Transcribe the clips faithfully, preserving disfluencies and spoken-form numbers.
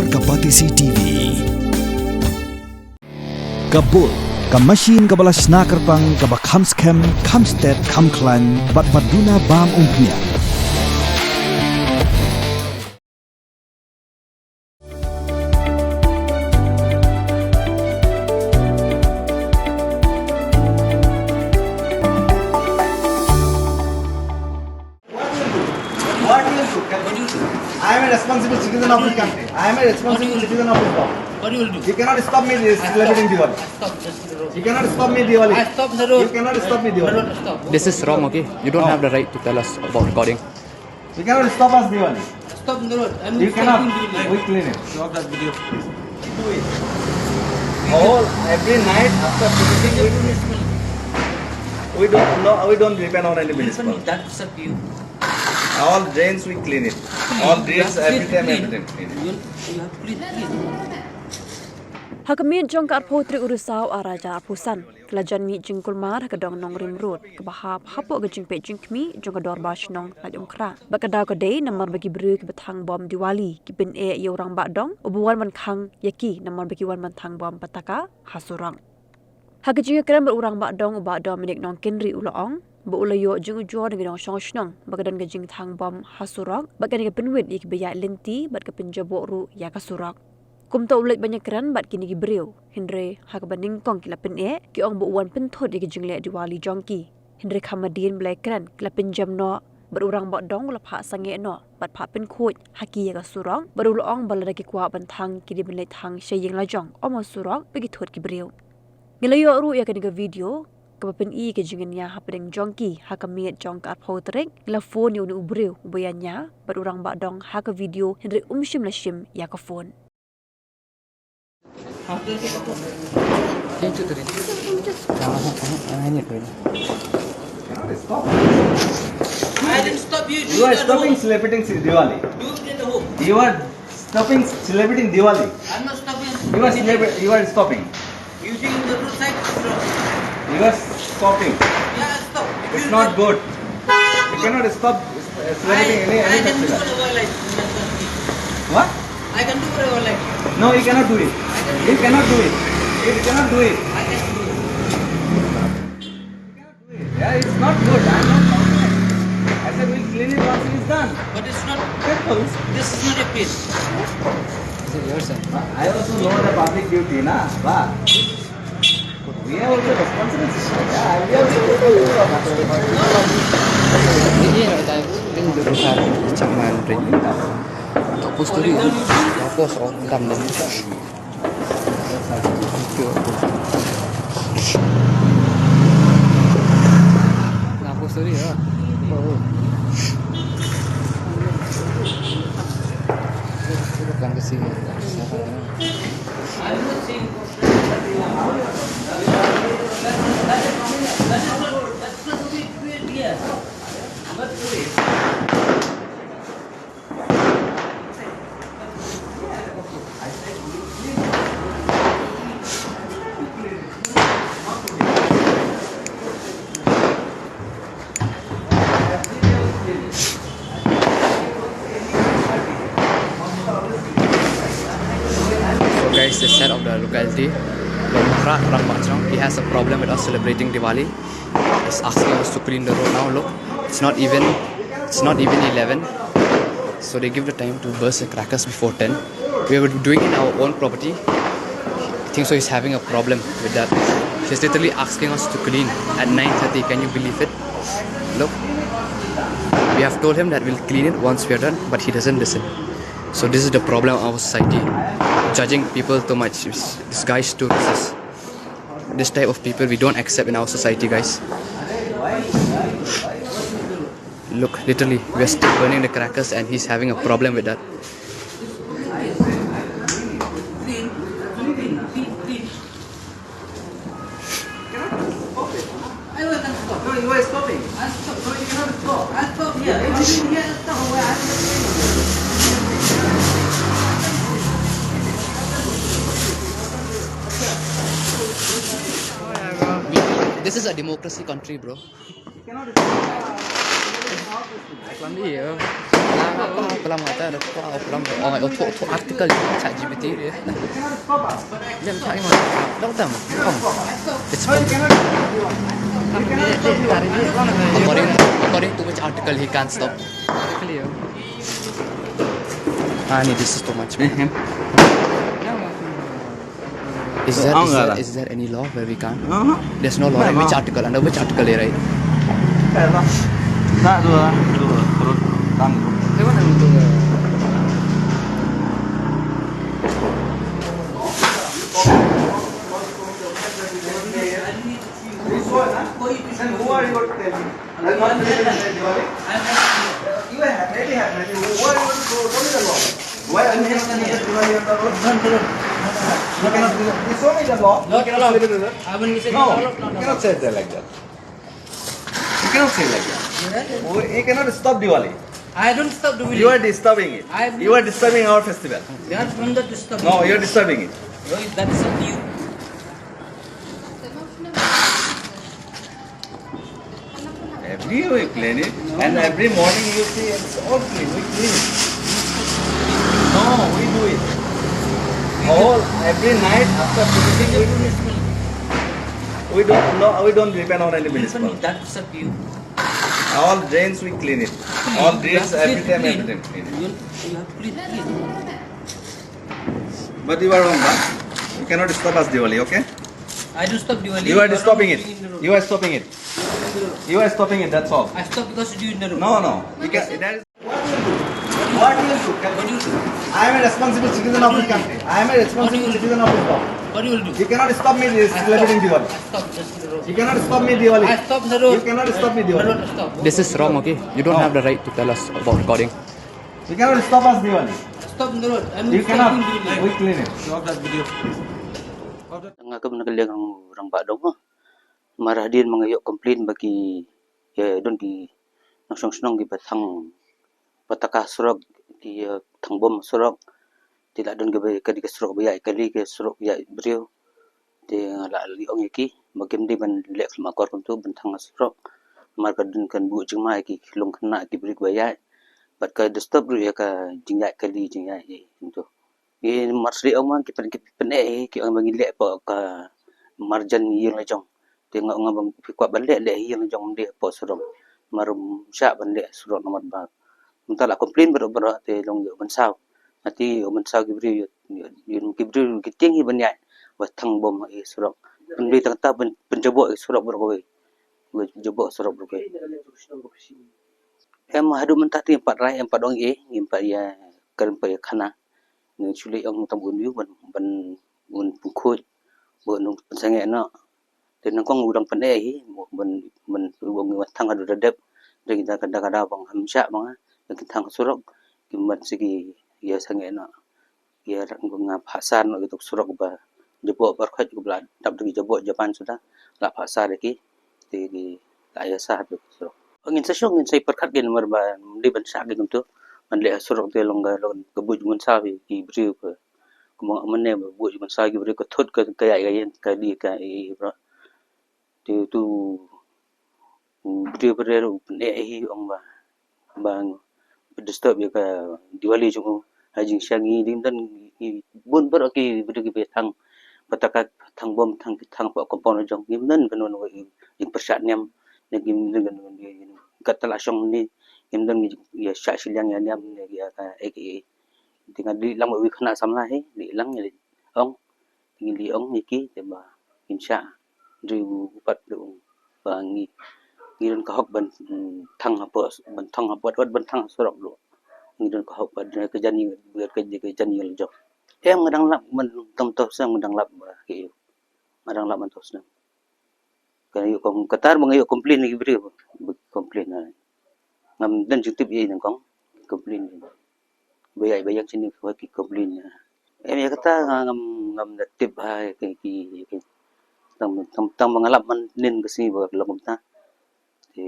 Ka Batesi T V. Ka bul, ka machine kaba la shna kyrpang, kaba kham skhem, kham stet, kham khlaiñ, bad ba duna bam umphniang. What will do? What will do? I am a responsible citizen of this country. I am a responsible citizen of this country. What you will do? You cannot stop me celebrating Diwali. I stop. Just the road. You cannot stop me Diwali. I stop the road. You cannot stop me Diwali. No, no, stop. This is wrong, okay? You don't have the right to tell us about recording. You cannot stop us Diwali. Stop the road. I'm You cannot. Stopping Diwali. We clean it. Stop that video. Do it. All, every night after finishing, we clean. We don't, no, we don't depend on any municipal. That is up to you. All drains we clean it. All drains, every time, every time clean. You, you have to clean. Ha ka miet jong ka arphew tarik u Risaw ar hajar arphew san, ka la jan mih jingkulmar ha ka dong Nongrim Road, kaba hap hapoh ka jingpeit jingkhmih jong ka dorbar shnong Laitumkhrah. Bad ka daw ka dei namar ba ki briew kiba thang bom Diwali ki pyneh ïa u rangbah dong uba wan ban khang ïa ki namar ba ki wan ban thang bom pataka ha surok. Ha ka jingïakren bad u rangbah dong, u Bah Dominic Nongkynrih u la ong ba u la ïoh jingujor na ki nongshong shnong ba ka don ka jingthang bom ha surok bad kane ka pynwit ïa kiba ïaid lynti bad ka pynjaboh ruh ïa ka surok. Kumta u leit ban ïakren bad kine ki briew, hynrei ha kaba nyngkong ki la pyneh, ki ong ba u wan pynthut ïa ka jingleh Diwali jong ki. Hynrei kham hadien ba la ïakren, ki la pynjem noh bad u rangbah dong u la phah sangeh noh bad phah pynkhuid ha ki ïa ka surok, bad u la ong ba lada ki kwah ban thang ki dei ban leit thang sha ïing la jong, ym ha surok ba ki thut ki briew. Ngi la ïoh ruh ïa kane ka video kaba pyni ka jingïañia hapdeng jong ki ha ka miet jong ka arphew tarik. Ngi la phone ïa une u briew uba ïañia bad u rangbah dong ha ka video, hynrei um shym la shim ïa ka phone. I didn't stop you. You are stopping celebrating Diwali. Do it at home. You are stopping celebrating Diwali. I'm not stopping. You are celebra- you are stopping. Using the roadside. You are stopping. Yeah, stop. It's not good. You cannot stop, uh, celebrating any, any festival. What? I can do whatever I like. No, you cannot do it. You cannot do it. You cannot do it. I can do it. Yeah, it's not good. I'm not confident. I said we'll clean it once it is done. But it's not. Simple. This is not a place. Is it yours, sir? I also know the public duty, na? Ba. We are also responsible. Yeah, we are also responsible. Ini nak tahu. Ini dulu kan. Cak man ring. Tak post tu dia. Tak post, oh, dam, dam. Nah, post tu dia. Oh. Bukan ke sini. So guys, the head of the locality, Longkra Rangbah Chnong, he has a problem with us celebrating Diwali. He's asking us to clean the road now. Look, it's not even, it's not even eleven. So they give the time to burst the crackers before ten. We were doing in our own property. I think so he's having a problem with that. He's literally asking us to clean at nine thirty. Can you believe it? Look, we have told him that we'll clean it once we are done, but he doesn't listen. So this is the problem of our society. Judging people too much. This guy is too racist. This type of people we don't accept in our society, guys. Look, literally, we're still burning the crackers and he's having a problem with that. I will stop. No, you are stopping. I stop. No, you cannot stop. I stop here. If you didn't hear, I stop. Where I This is a democracy country, bro. Pelam di, eh. Pelam apa? Pelam kata ada apa? Pelam, oh, oh, tu, tu artikel ChatGPT dia. Dia tak ingat. Dok dam. It's fine. According, according to which article he can't stop? Ah, ni, this is too much. Is there, is there, is there any law where we can't? Uh-huh. There's no law, right? Which article? Under which article, right? This one, huh? And who are you to tell me? That's not celebrating Diwali. You have, maybe have, maybe. Who are you to show me the law? Why are you celebrating Diwali on the road? You cannot do that. You show me the law. No, you cannot say that like that. You cannot say like that. You cannot stop Diwali. I don't stop Diwali. You are disturbing it. You are disturbing our festival. That is not disturbing. No, you are disturbing it. That's up to you. Every week we clean it, and every morning you see it's all clean. We clean it. No, we do it. All, every night after finishing, we do it. We don't, no, we don't depend on any municipal. That's up to you. All drains we clean it. All drains, every time, everything clean it. You have to clean. But you are wrong, huh? You cannot stop us Diwali, okay? I don't stop Diwali. You are stopping it. You are stopping it. You are stopping it, that's all. I stop because you in the road. No, no. You can, that is what you do. What you do? I am a responsible citizen of this country. I am a responsible citizen of this country. What you will do? You cannot stop me this celebrating Diwali. I stop just the road. You cannot stop me Diwali. I stop the road. You cannot stop me Diwali. This is wrong, okay? You don't have the right to tell us about recording. You cannot stop us Diwali. Stop the road. You cannot. We clean it. Stop that video. Nga ka bna ka liang rangbah dong. Mar hadien ma nga ïoh complain ba ki, ïa don ki nongshong shnong kiba thang pataka surok, ki, eh, thang bom surok. Te la don kiba ka dei ka surok ba ïaid kali, ka surok ïaid briew. Te nga la ong ïa ki ba kim dei ban leh khlem akor kumtu ban thang surok. Mar ka don kan buh jingma ïa ki, ki long khynnah ki briew kiba ïaid. Bad ka disturb ruh ïa ka jingïaid kali, jingïaid kumtu. Ngi mar sdang ong ma ki pyn, ki pyneh hi, ki ong ma ngi leh hapoh ka marjan ïing la jong. Te nga ong ba phi kwah ban leh, leh ïing la jong, ym dei hapoh surok. Mar ym shah ban leh surok namar ba mynta la complain baroh baroh te long ïa u Mynsaw. Ati u Mynsaw ki briew ïa, ïa, ïa ki briew ki tieng hi ban ïaid ba thang bom ha i surok. Pynbri tang ta pyn, pynjaboh i surok baroh kawei. Jaboh surok baroh kawei. Em haduh mynta te em pat rai, em pat ong ei, em pat ïa kren pat ïa khana. Ngi shu leit ong tam un ïa ban, ban un pynkhuid, ban un pynsangeh noh. Te nyngkong u dang pyneh hi ban, ban u ong ngi wan thang haduh da dep. Te kita ka da ka da bang ham shah bang ha ki thang surok ki ban siki ïa sangeh noh. Ïa rang ba nga phah sar noh kitu surok ba jaboh barkhot ba la dap da ki jaboh Japan suda la phah sar ïa ki. Te ki la ïa sar ïa ki surok. Ngin sa shong ngin sa pyrkhat ki namar ba ym dei ban shah ki kumtu. Ban leh surok te long ka, long ka buit mynsaw ïa ki briew ka. Kumba nga mynne ba buh jingmynsaw ki briew ka thut ka, ka ïaid ka ïeng ka dih ka i, i bro. Te utu u briew briew u pyneh hi ong ba, ba disturb ïa ka Diwali jong u. Ha jingshisha ngi dei ym don, ngi bun baroh ki briew kiba thang pataka, thang bom, thang, thang hapoh compound jong ngi, ym don kano kano ka jingpyrshah niam. Ne ngi ym don kano kano ka, kata la shong ne ngi ym don, ngi ïa shah shiliang ïa niam ne ïa ka ei ka ei. Te nga dei lang ba wi khynnah samla hi, dei lang ïa ong. Te ngi dei ong ïa ki te ba ngin shah. Dei u pat dei ong ba ngi, ngi don ka hok ban, mm, thang hapoh, ban thang hapoh, wat ban thang surok ruh. Ngi don ka hok ban, ka jan ïing, ka, ka jan ïing la jong. Em nga dang lap ban tam to snem, nga dang lap ba ki. Nga dang lap ban to snem. Ka ïoh kom-, kata ba nga ïoh complain ïa ki briew, complain ha. Ngam don jingtip ïa i nyngkong, complain. Ba ïa, ba ïa shini ki complain. Em ïa kata nga ngam, ngam da tip ha ki, ki, ki. Tang, tang, tang ba nga lap man nin ka sngi ba long kumta. Te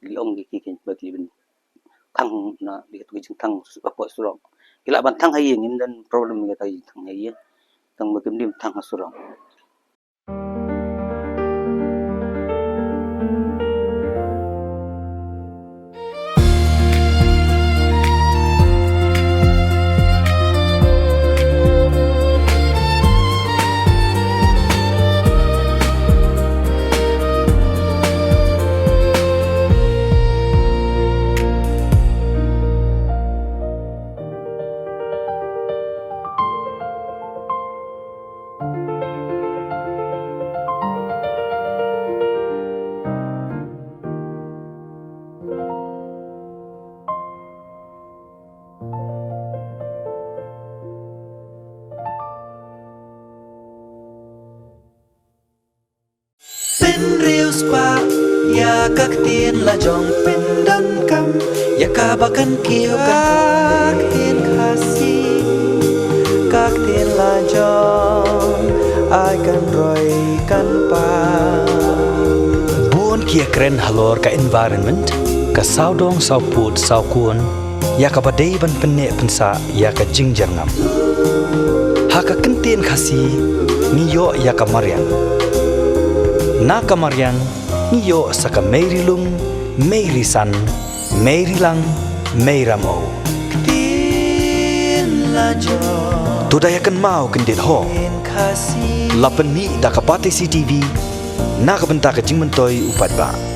li ong ki, ki, ki, ba ki ban thang na, ki tu ki jingthang hapoh surok. Ki lah ban thang ha ïing, ngim don problem ïa kata ki jingthang ha ïing. Tang ba kim dei ban thang ha surok. Ka ktien la jong pyndonkam ïa kaba kan kiew, ka ktien Khasi, ka ktien la jong ai kan roi kan pa. Bun ki ïakren halor ka environment, ka sawdong sawpud sawkun, ïa kaba dei ban pynneh pynsah ïa ka jingjyrngam. Ha ka ktien Khasi ngi ïoh ïa ka mariang. Na ka mariang ngi ïoh sa ka mei ri lung, mei ri san, mei ri lang, mei ram o. Ktien la jong. To da ïa kynmaw kyndit ho. Ktien Khasi. La pynmih da ka Batesi TV na ka bynta ka jingmyntoi u paidbah.